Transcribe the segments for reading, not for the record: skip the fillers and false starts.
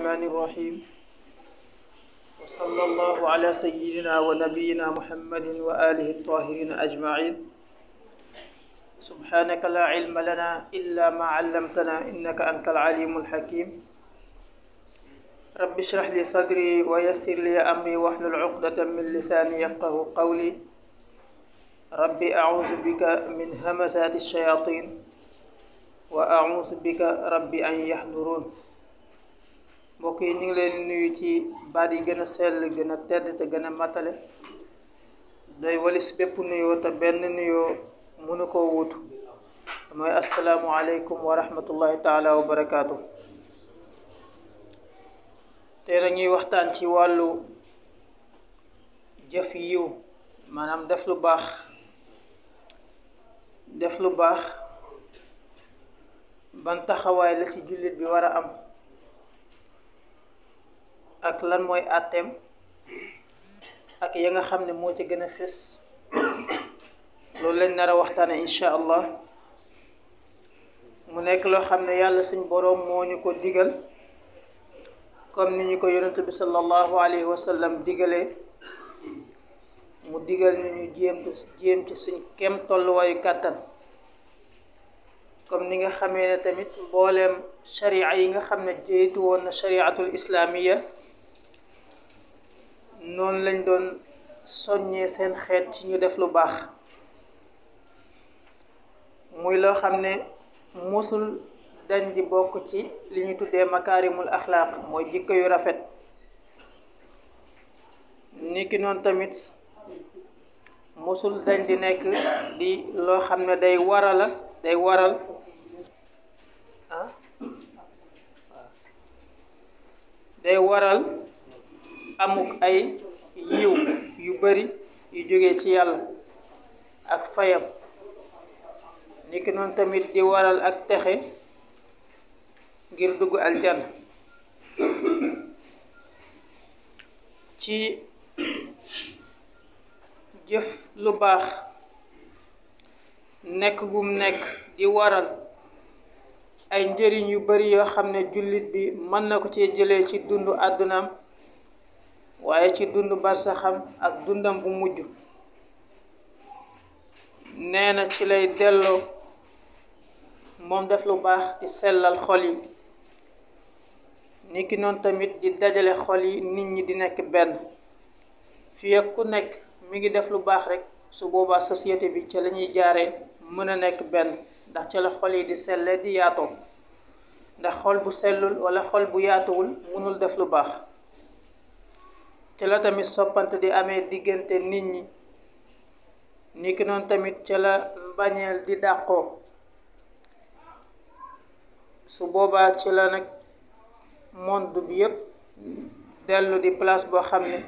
الرحمن الرحيم وصلى الله على سيدنا ونبينا محمد وآله الطاهرين أجمعين سبحانك لا علم لنا إلا ما علمتنا إنك أنت العليم الحكيم رب اشرح لي صدري ويسر لي أمري واحلل عقدة من لساني يفقه قولي رب أعوذ بك من همزات الشياطين وأعوذ بك رب أن يحضرون mbokk yi ñu ngi leen nuyu ci baat yi gën a sell gën a tedd te gën a matale doy walis bépp nuyoo te benn nuyoo mënu koo wuutu mooy assalaamu aleykum wa rahmatullahi taala wa barakaatu. te dañuy waxtaan ci wàllu jëf yiw maanaam def lu baax ban taxawaay la ci jullit bi war a am ak lan mooy àtteem ak ya nga xam ne moo ci gën a fës loolu lañ nar a waxtaane insha allah mu nekk loo xam ne yàlla suñ boroom moo ñu ko digal comme ni ñu ko yonent bi sallallahu alayhi wa sallam digalee mu digal ñu jéem ci suñ kem tolluwaayu kàttan comme ni nga xamee ne tamit mbooleem sharia yi nga xam ne jeytu woon na shariatul islaamiya noonu lañ doon soññee seen xeet ci ñu def lu baax muy loo xam ne musul dañ di bokk ci li ñu tuddee makaarimul axlaaq mooy jikko yu rafet niki noonu tamit musul dañ di nekk di loo xam ne day waral amuk ay yiw yu bari yu jógee ci yàlla ak fayam niki noonu tamit di waral ak texe ngir dugg aljanna ci jëf lu baax nekk gum nekk di waral ay njëriñ yu bari yoo xam ne jullit bi mën na ko ci jëlee ci dundu àddunaam waaye ci dundu barsaxam ak dundam bu mujj nee na ci lay delloo moom def lu baax di sellal xol yi niki noonu tamit di dajale xol yi nit ñi di nekk benn fii ak ku nekk mi ngi def lu baax rek su boobaa société bi ca la ñuy jaaree mën a nekk benn ndax ca la xol yi di selle di yaatoo ndax xol bu sellul wala xol bu yaatuwul mënul def lu baax ca la tamit soppante di amee diggante nit ñi niki noonu tamit ca la mbañeel di dàqoo su boobaa ci la nag monde bi yépp dellu di place boo xam ne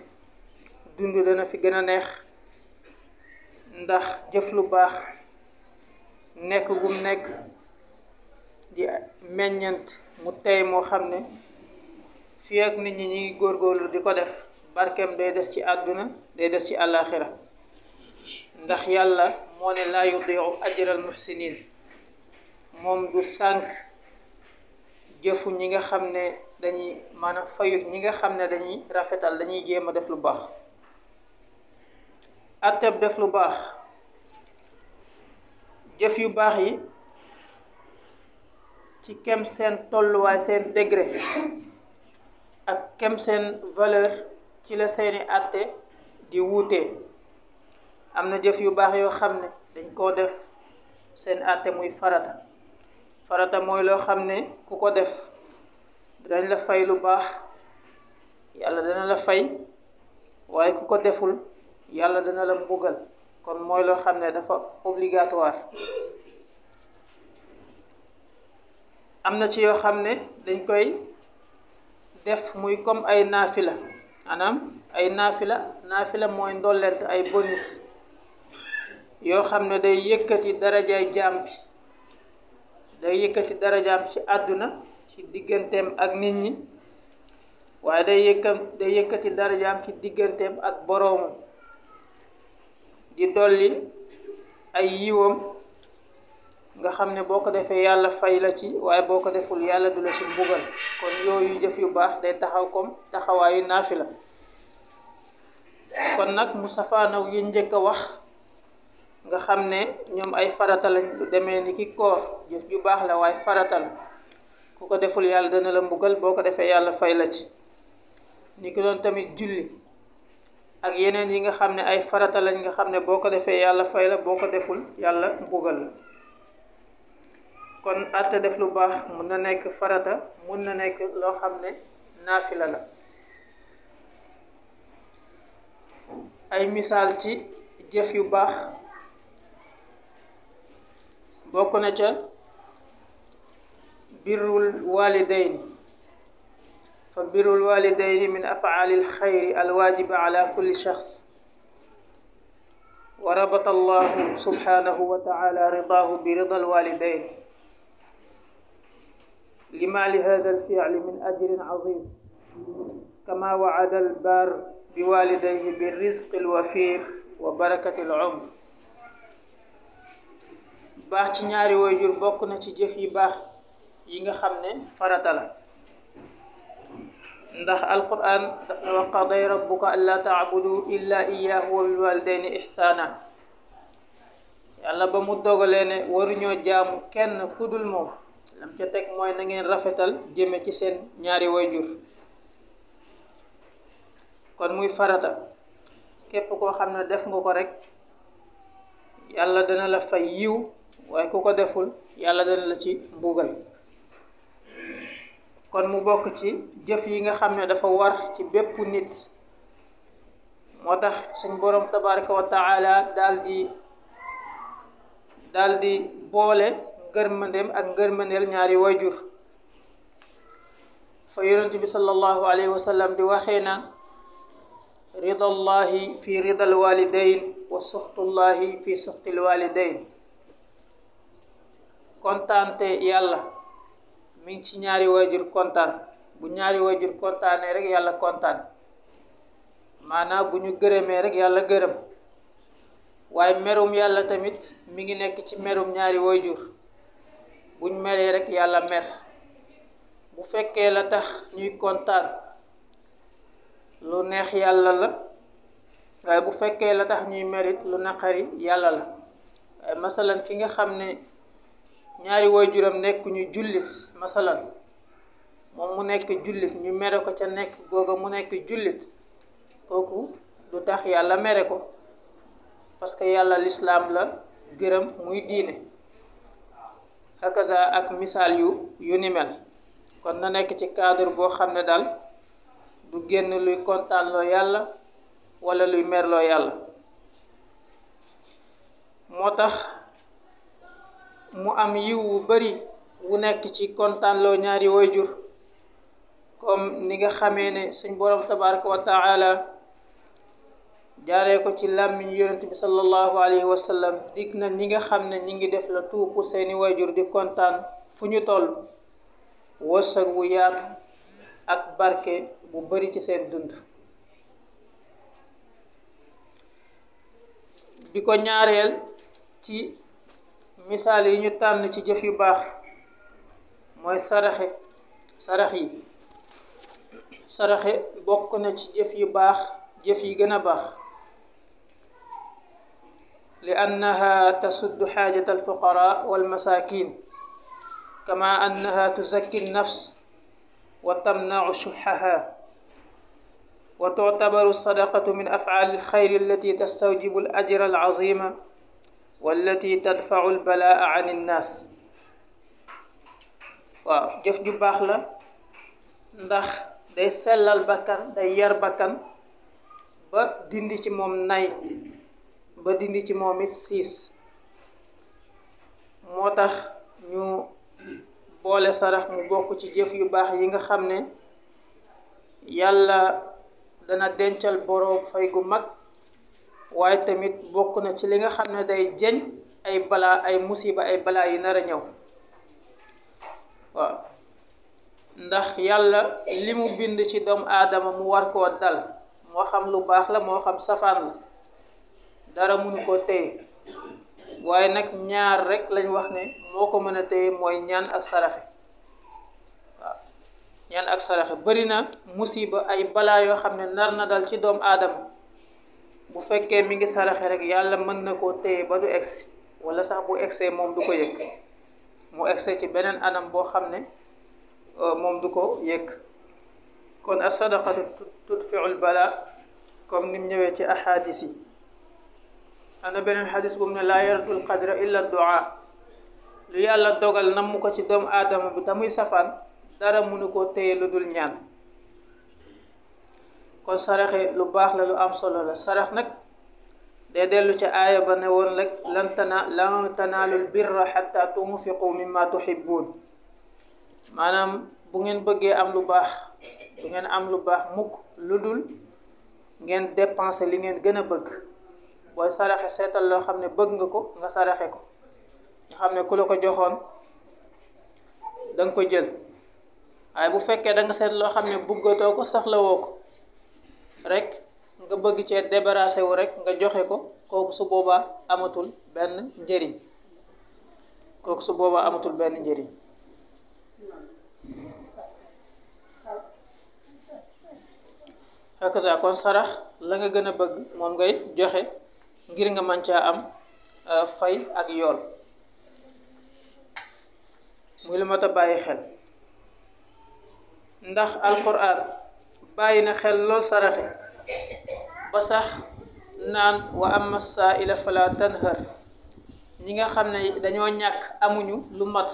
dund dana fi gën a neex ndax jëf lu baax nekk gum nekk di meññant mu tey moo xam ne fii ak nit ñi ñi ngi góorgóorlu di ko def barkeem day des ci àdduna day des ci àllaaxira ndax yàlla moo ne laa yudiu ajral muhsinin moom du sànk jëfu ñi nga xam ne dañuy maanaam fayut ñi nga xam ne dañuy rafetal dañuy jéem a def lu baax atteb def lu baax jëf yu baax yi ci kem seen tolluwaay seen degré ak kem seen valeur ci la seeni àtte di wuute am na jëf yu baax yoo xam ne dañ koo def seen àtte muy farata mooy loo xam ne ku ko def dañ la fay lu baax yàlla dana la fay waaye ku ko deful yàlla dana la mbugal kon mooy loo xam ne dafa obligatoire am na ci yoo xam ne dañ koy def muy comme ay naafila maanaam ay naafila mooy ndollent ay bonus yoo xam ne day yëkkati darajaay jaam bi day yëkkati darajaam ci àdduna ci digganteem ak nit ñi waaye day yëkkati darajaam ci digganteem ak boroomu di dolli ay yiwam nga xam ne boo ko defee yàlla fay la ci, waaye boo ko deful yàlla du la ci mbugal. kon yooyu jëf yu baax day taxaw comme taxawaayu naafila. kon nag mu safaanaw yi njëkk a wax nga xam ne ñoom ay farata lañ, lu demee ni ki koor jëf ju baax la waaye farata la, ku ko deful yàlla dana la mbugal, boo ko defee yàlla fay la ci. ni ki doon tamit julli ak yeneen yi nga xam ne ay farata lañ nga xam ne boo ko defee yàlla fay la, boo ko deful yàlla mbugal la. kon àtte def lu baax mun na nekk farata, mun na nekk loo xam ne naafila la. ay misaal ci jëf yu baax bokk na ca birrul walidayni, fa birrul walidayni min afaali alxayri alwaajiba ala kulli shaxs, wa rabata allahu subhanahu wa taala ridaahu bi rida alwalidayni lima li hada alfiali min ajrin azim, kama waada albar biwalidayhi birrizqi alwafir wa barakati alumr. baax ci ñaari waajur bokk na ci jëf yi baax yi nga xam ne farata la, ndax alquran daf ne wa qaday rabbuka alla taabudu illa iyyahu wa bilwalidayni ihsana. yàlla ba mu dogalee ne waruñoo jaamu kenn ku dul moom, lam ca teg mooy na ngeen rafetal jëme ci seen ñaari waajur. kon muy farata, képp koo xam ne def nga ko rek yàlla dana la fay yiw, waaye ku ko deful yàlla dana la ci mbugal. kon mu bokk ci jëf yi nga xam ne dafa war ci bépp nit. moo tax suñ boroom tabaraka wa taala daal di boole ngërmandeem ak ngërmandeel ñaari waajur. fa yonent bi sallallahu alayhi wa sallam di waxee naan ridallahi fi ridal walidayn wa suxtullahi fi suxtil walidayn. kontaante yàlla mi ngi ci ñaari waajur kontaan. bu ñaari waajur kontaanee rek yàlla kontaan, maanaam bu ñu gërëmee rek yàlla gërëm. waaye merum yàlla tamit mi ngi nekk ci merum ñaari waajur. buñ meree rek yàlla mer. bu fekkee la tax ñuy kontaan lu neex yàlla la, waaye bu fekkee la tax ñuy merit lu naqari yàlla la. waaye masalan ki nga xam ne ñaari waajuram nekk ñu jullit, masalan moom mu nekk jullit ñu mere ko ca nekk googa mu nekk jullit, kooku du tax yàlla mere ko, parce que yàlla lislaam la gërëm muy diine. hakaza ak misaal yu ni mel. kon na nekk ci cadre boo xam ne daal du génn luy kontaanloo yàlla wala luy merloo yàlla. moo tax mu am yiw wu bari wu nekk ci kontaanloo ñaari waajur, comme ni nga xamee ne suñ boroom tabaraka wa taala jaaree ko ci làmmiñ yonent bi sallallahu alayhi wa sallam dig na ñi nga xam ne ñi ngi def la tout pour seeni waajur di kontaan fu ñu toll, wërsëg wu yaatu ak barke bu bari ci seen dund. bi ko ñaareel ci misaal yi ñu tànn ci jëf yu baax mooy saraxe bokk na ci jëf yu baax, jëf yi gën a baax. li annaha tasuddu xaajata alfuqara walmasakin, kama annaha tuzakki nafs wa tamnacu shuxaha, wa tuctabaru sadaqatu min afcaali alxayri allati tastawjibu alajra alcazima wallati tadfacu albalaa can innaas. waaw jëf ju baax la, ndax day sellal bakkan, day yar bakkan ba dindi ci moom nay, ba dindi ci moom it siis. moo tax ñu boole sarax mu bokk ci jëf yu baax yi nga xam ne yàlla dana dencal boroom fay gu mag, waaye tamit bokk na ci li nga xam ne day jeñ ay balaa, ay musiba, ay balaa yi nar a ñëw. waaw ndax yàlla li mu bind ci doomu aadama mu war koo dal, moo xam lu baax la moo xam safaan la, dara mënu koo téye. waaye nag ñaar rek lañ wax ne moo ko mën a téye mooy ñaan ak saraxe. waaw ñaan ak saraxe bari na musiba ay balaa yoo xam ne nar na dal ci doomu aadama bu fekkee mi ngi saraxe rek yàlla mën na koo téye ba du egsi, wala sax bu egsee moom du ko yëg, mu egsee ci beneen anam boo xam ne moom du ko yëg. kon as sadaqatu tudfiul bala comme nim ñëwee ci ahadis yi. am na beneen xadis bu mu ne laa yaradul qadra illa du'a. lu yàlla dogal nam mu ko ci doomu aadama bi tamuy safaan dara mënu koo téye lu dul ñaan. kon saraxe lu baax la, lu am solo la. sarax nag day dellu ca aaya ba ne woon rek lan tanaalul birra xatta tunfiqu mimma tuhibbun. maanaam bu ngeen bëggee am lu baax du ngeen am lu baax mukk lu dul ngeen dépensé li ngeen gën a bëgg. booy saraxe seetal loo xam ne bëgg nga ko nga saraxe ko, nga xam ne ku la ko joxoon danga ko jël. waaye bu fekkee da nga seet loo xam ne bëggatoo ko soxlawoo ko rek nga bëgg cee débarrassé wu rek nga joxe ko, kooku su boobaa amatul benn njëriñ. kooku su boobaa amatul benn njëriñ. hakaza kon sarax la nga gën a bëgg moom ngay joxe ngir nga mën caa am fay ak yool. muy lu mat a bàyyi xel, ndax alquran bàyyi na xel lool saraxe ba sax naan wa amma saa'ila fala tanhar. ñi nga xam ne dañoo ñàkk amuñu lu mat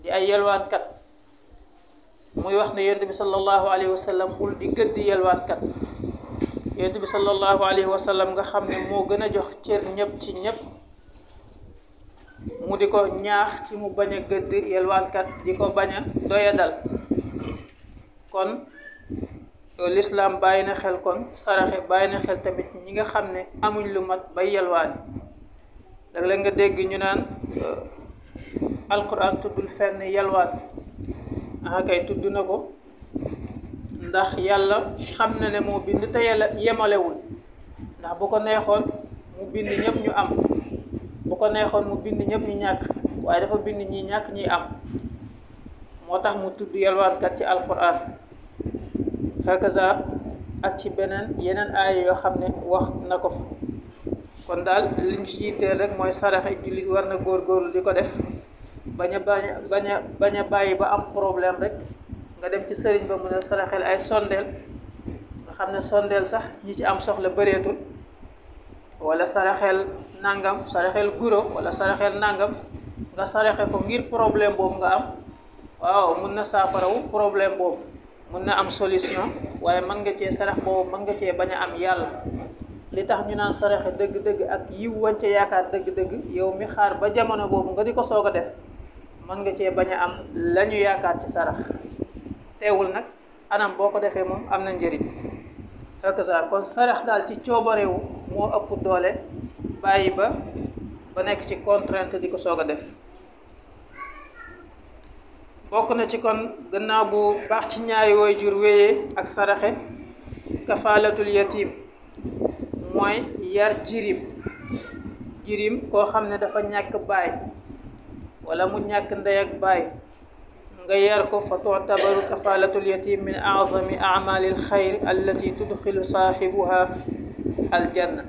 di ay yelwaankat, muy wax ne yonent bi sallallahu alayhi wa sallam bul di gëdd yelwaankat. yonent bi sallallahu alayhi wa sallam nga xam ne moo gën a jox cër ñëpp ci ñëpp, mu di ko ñaax ci mu bañ a gëdd yelwaankat, di ko bañ a doyadal. kon lislaam bàyyi na xel kon saraxe, bàyyi na xel tamit ñi nga xam ne amuñ lu mat bay yelwaani. léeg-léeg nga dégg ñu naan alquran tuddul fenn yelwaan. kay tudd na ko, ndax yàlla xam na ne moo bind te yàlla yemalewul. ndax bu ko neexoon mu bind ñëpp ñu am, bu ko neexoon mu bind ñëpp ñu ñàkk, waaye dafa bind ñi ñàkk ñi am. moo tax mu tudd yelwaankat ci alquran. hakaza ak ci yeneen aaya yoo xam ne wax na ko fa. kon daal liñ ci yitteel rek mooy saraxe. jullit war na góorgóorlu di ko def, bañ a bàyyi ba am problème rek nga dem ci sëriñ ba mu ne saraxel ay sondeel, nga xam ne sondeel sax ñi ci am soxla bëreetul, wala saraxel nangam, saraxel guro wala saraxel nangam, nga saraxe ko ngir problème boobu nga am. waaw mun na saafarawu problème boobu, mun na am solution, waaye mën nga cee sarax boobu mën nga cee bañ a am yàlla. li tax ñu naan saraxe dëgg-dëgg ak yiw wance yaakaar dëgg-dëgg, yow mi xaar ba jamono boobu nga di ko soog a def, mën nga cee bañ a am la ñu yaakaar ci sarax. teewul nag anam boo ko defee moom am na njëriñ. hakaza kon sarax daal ci coobarewu moo ëpp doole bàyyi ba nekk ci contrainte di ko soog a def. bokk na ci kon gannaaw bu baax ci ñaari waajur wéyee ak saraxe, kafaalatul yatim mooy yar jirim koo xam ne dafa ñàkk baay wala mu ñàkk ndey ak baay, nga yar ko. fa tu'tabaru kafaalatul yatim min a'zami a'malil xayr allati tudxilu saaxibuha aljanna.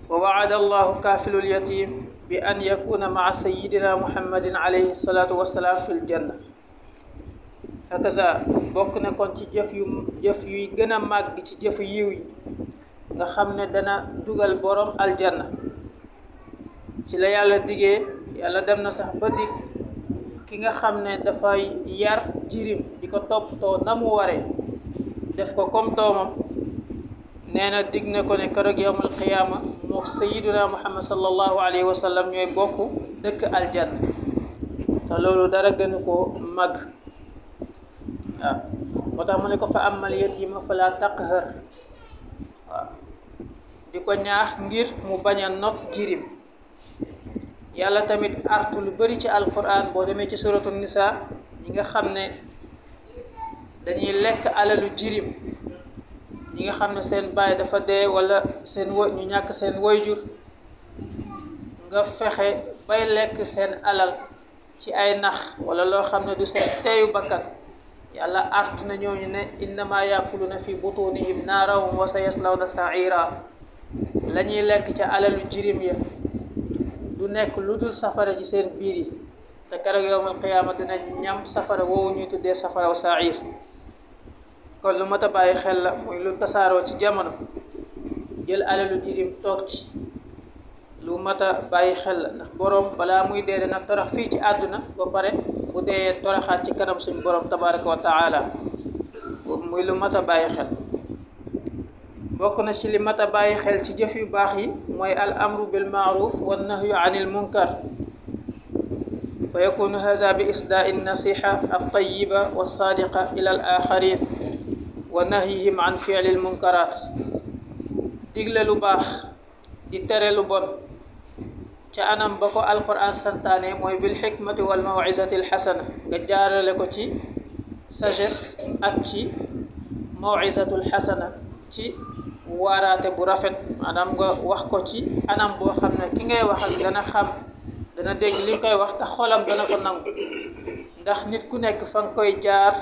wa wa'ada allahu kaafilul yatim bi an yakuna maa sayidina muhammadin alayhi salaatu wasalaam fil janna. hakaza bokk na kon ci jëf yuy gën a màgg ci jëfu yiw yi nga xam ne dana dugal borom aljanna. ci la yàlla digee, yàlla dem na sax ba dig ki nga xam ne dafay yar jirim di ko toppatoo na mu waree, def ko comme doomam. nee na dig na ko ne keroog yawmal qiyaama mook sayiduna muhammad sallallahu alayhi wa sallam ñooy bokk dëkk aljanna. te loolu dara gënu koo màgg. waaw moo tax mu ne ko fa amal yatima fala taqhar. waaw di ko ñaax ngir mu bañ a not jirim. yàlla tamit artu lu bari ci alquran boo demee ci suratu nisa ñi nga xam ne dañuy lekk alalu jirim, ñi nga xam ne seen baay dafa dee wala ñu ñàkk seen wayjur, nga fexe bay lekk seen alal ci ay nax wala loo xam ne du seen teeyu bakkan yàlla artu na ñooñu ne innama yakuluna fi butunihim naaran wa sayaslawna saira la ñuy lekk ca alalu jirim ya du nekk lu dul safara ci seen biir yi te keroog yowmal qiyaama dina ñam safara woowu ñuy tuddee safaraw sair kon lu mat a bàyyi xel la muy lu tasaaroo ci jamono jël alalu jirim toog ci lu mat a bàyyi xel la ndax boroom balaa muy dee dana torox fii ci àdduna ba pare bu dee toroxaat ci kanam suñ boroom tabaraka wa taala muy lu mat a bàyyi xel bokk na ci li mat a bàyyi xel ci jëf yu baax yi mooy al amru bil maaruf wa nahyu anil munkar fa yakunu hada bi isdaai nasiha al tayiba wa sadiqa ila al axarin wa nahyihim an fi'li al munkarat digle lu baax di tere lu bon ca anam ba ko alquran santaane mooy bil xikmati wal mawizati al xasana nga jaarale ko ci sagesse ak ci mawizatul xasana ci waaraate bu rafet maanaam nga wax ko ci anam boo xam ne ki ngay waxal dana xam dana dégg li nga koy wax te xolam dana ko nangu ndax nit ku nekk fa nga koy jaar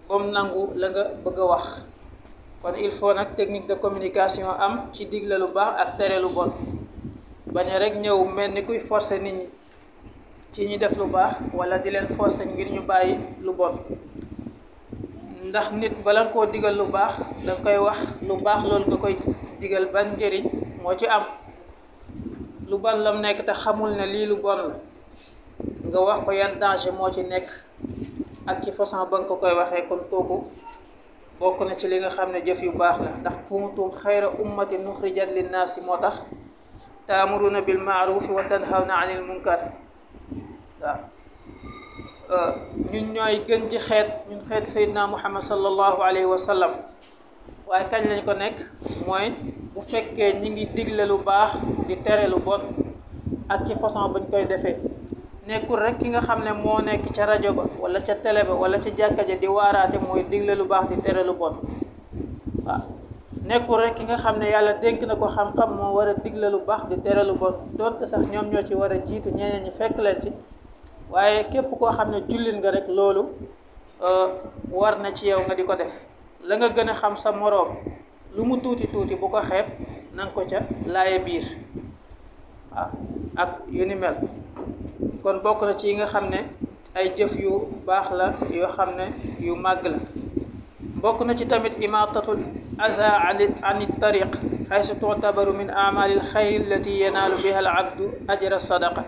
bam nangu la nga bëgg a wax kon il faut nag technique de communication am ci digle lu baax ak tere lu bon bañ a rek ñëw mel ni kuy forcer nit ñi ci ñu def lu baax wala di leen forcer ngir ñu bàyyi lu bon ndax nit bala nga koo digal lu baax da nga koy wax lu baax loolu nga koy digal ban njëriñ moo ci am lu bon lam nekk te xamul ne lii lu bon la nga wax ko yan danger moo ci nekk ak ci façon ba nga ko koy waxee kon kooku bokk na ci li nga xam ne jëf yu baax la ndax kuntum xayra ummatin nuxrijat linnaasi moo tax taamuruna bil maarufi wa tanhawna anil munkar waaw ñun ñooy gën ci xeet ñun xeet sayyidina muhammad sallallahu alayhi wa sallam waaye kañ lañ ko nekk mooy bu fekkee ñi ngi digle lu baax di tere lu bon ak ci façon bañ koy defee nekkul rek ki nga xam ne moo nekk ca rajo ba wala ca télé ba wala ca jàkka ja di waaraate mooy digle lu baax di tere lu bon waaw nekkul rek ki nga xam ne yàlla dénk na ko xam-xam moo war a digle lu baax di tere lu bon donte sax ñoom ñoo ci war a jiitu ñeneen ñi fekk leen ci waaye képp koo xam ne jullit nga rek loolu war na ci yow nga di ko def la nga gën a xam sa moroom lu mu tuuti tuuti bu ko xeeb na nga ko ca laaye biir waaw ak yu ni mel kon bokk na ci yi nga xam ne ay jëf yu baax la yoo xam ne yu màgg la bokk na ci tamit imaatatul aza ani tariq xaysu tu'tabaru min amalil xayri allati yanaalu biha al abdu ajra sadaqa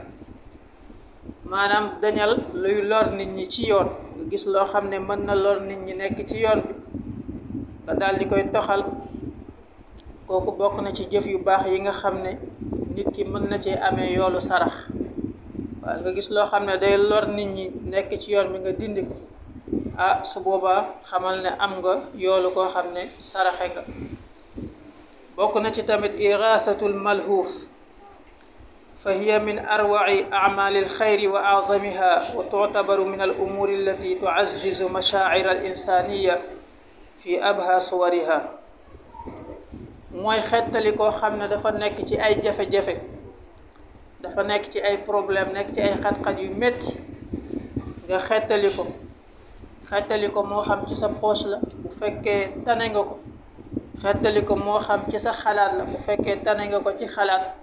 maanaam dañal luy lor nit ñi ci yoon nga gis loo xam ne mën na lor nit ñi nekk ci yoon bi nga daal di koy toxal kooku bokk na ci jëf yu baax yi nga xam ne nit ki mën na cee amee yoolu sarax waaw nga gis loo xam ne day lor nit ñi nekk ci yoon bi nga dindi ko su boobaa xamal ne am nga yoolu koo xam ne saraxe nga bokk na ci tamit iraasatul malhuuf fa hiya min arwaci acmaali alxayri wa aczamiha wa tuctabaru min al umuuri allati tucazzizu mashaacira al insaaniya fi abha suwariha mooy xettali koo xam ne dafa nekk ci ay jafe-jafe dafa nekk ci ay problème nekk ci ay xat-xat yu métti nga xettali ko moo xam ci sa poche la bu fekkee tane nga ko xettali ko moo xam ci sa xalaat la bu fekkee tane nga ko ci xalaat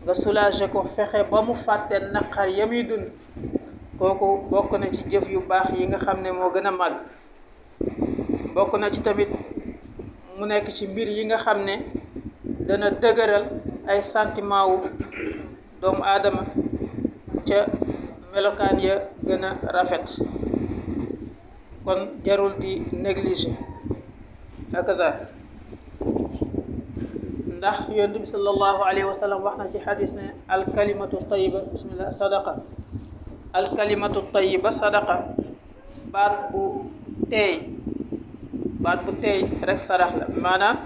nga soulager ko fexe ba mu fàtte naqar ya muy dund kooku bokk na ci jëf yu baax yi nga xam ne moo gën a màgg bokk na ci tamit mu nekk ci mbir yi nga xam ne dana dëgëral ay sentiment wu doomu aadama ca melokaan ya gën a rafet kon jarul di négliger hakaza ndax yonent bi sallallahu alayhi wa sallam wax na ci xadis ne alkalimatu tayiba bismillah sadaqa alkalimatu tayiba sadaqa baat bu teey rek sarax la maanaam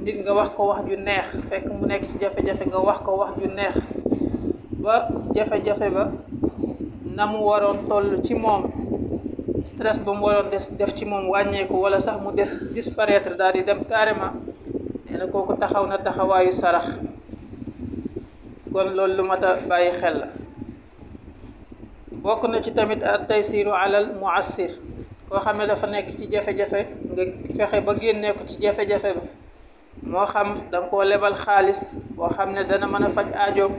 nit nga wax ko wax ju neex fekk mu nekk ci jafe-jafe nga wax ko wax ju neex ba jafe-jafe ba na mu waroon toll ci moom stress ba mu waroon def ci moom wàññeeku wala sax mu disparaître daal di dem carrément nee na kooku taxaw na taxawaayu sarax kon loolu lu mat a bàyyi xel la. bokk na ci tamit at taysiru alal muassir, koo xam ne dafa nekk ci jafe-jafe nga fexe ba génnee ko ci jafe-jafe ba, moo xam danga koo lebal xaalis boo xam ne dana mën a faj aajoom,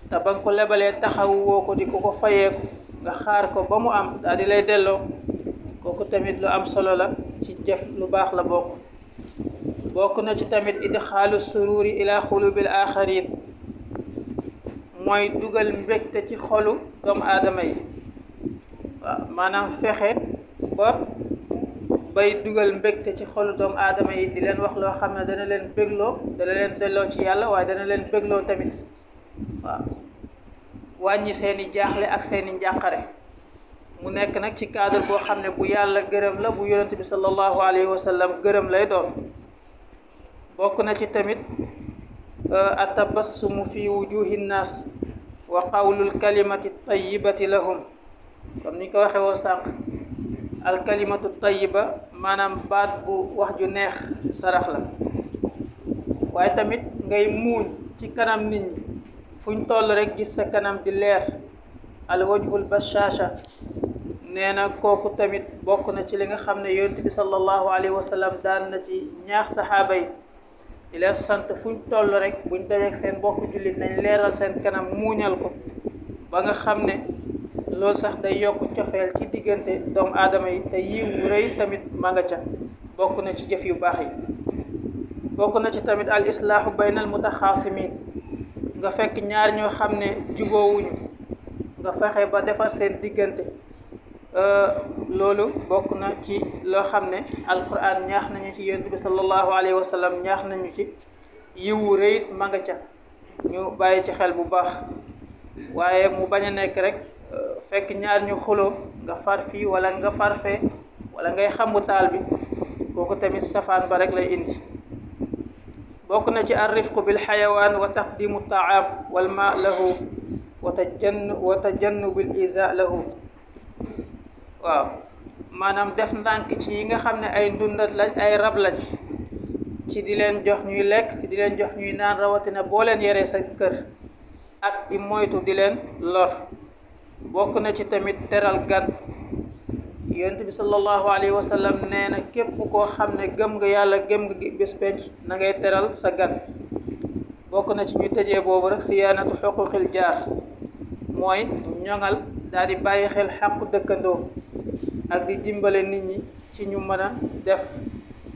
te ba nga ko lebalee taxawu woo ko di ko fayeeku, nga xaar ko ba mu am daal di lay delloo, kooku tamit lu am solo la ci jëf lu baax la bokk. bokk na ci tamit idxaalu sururi ila xulubil axarin, mooy dugal mbégte ci xolu doomu aadama yi. waaw maanaam fexe ba bay dugal mbégte ci xolu doomu aadama yi, di leen wax loo xam ne dana leen bégloo, dana leen delloo ci yàlla, waaye dana leen bégloo tamit. waaw wàññi seeni jaaxle ak seeni njàqare, mu nekk nag ci cadre boo xam ne bu yàlla gërëm la, bu yonent bi sallallahu alayhi wa sallam gërëm lay doon. bokk na ci tamit atabassumu fi wujuhi nnaas wa qawlul kalimati tayyibati lahum, comme ni ko waxee woon sànq, al kalimatu tayyiba maanaam baat bu wax ju neex sarax la, waaye tamit ngay muuñ ci kanam nit ñi fuñ toll rek gis sa kanam di leer, al wajhul bashasha. nee na kooku tamit bokk na ci li nga xam ne yonent bi sallallahu alayhi wa sallam daan na ci ñaax saxaaba yi, di leen sant fuñ toll rek buñ dajeek seen mbokk jullit nañ leeral seen kanam muuñal ko, ba nga xam ne loolu sax day yokk cofeel ci diggante doomu aadama yi, te yiw rëy tamit ma nga ca. bokk na ci jëf yu baax yi. bokk na ci tamit al islaahu baynal mutaxaasimin, nga fekk ñaar ñoo xam ne juboowuñu nga fexe ba defar seen diggante. loolu bokk na ci loo xam ne alquran ñaax nañu ci, yonent bi sallallahu alayhi wa sallam ñaax nañu ci, yiwu rëyit ma nga ca, ñu bàyyi ci xel bu baax. waaye mu bañ a nekk rek fekk ñaar ñu xuloo nga far fii wala nga far fee, wala ngay xamu taal bi, kooku tamit safaan ba rek lay indi. bokk na ci arrifqu bil xayawaan wa taqdimu taam wal ma lahu wa tajannubil isa lahu. waaw maanaam def ndànk ci yi nga xam ne ay ndundat lañ, ay rab lañ, ci di leen jox ñuy lekk, di leen jox ñuy naan, rawatina boo leen yaree sa kër, ak di moytu di leen lor. bokk na ci tamit teral gan. yonent bi sallallahu alayhi wa sallam nee na képp koo xam ne gëm nga yàlla, gëm nga bés penc, na ngay teral sa gan. bokk na ci ñu tëjee boobu rek siyaanatu xuquqil jaar, mooy ñoŋal daal di bàyyi xel xàqu dëkkandoo, ak di dimbale nit ñi ci ñu mën a def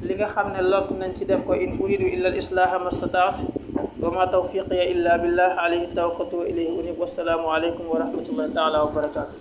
li nga xam ne lott nañ ci def ko. in uridu illa al islaaha mastataat wa ma tawfiqiya illa billah alayhi tawakkaltu wa ilayhi unib. wassalaamu aleykum wa rahmatullahi taala wa barakatuh.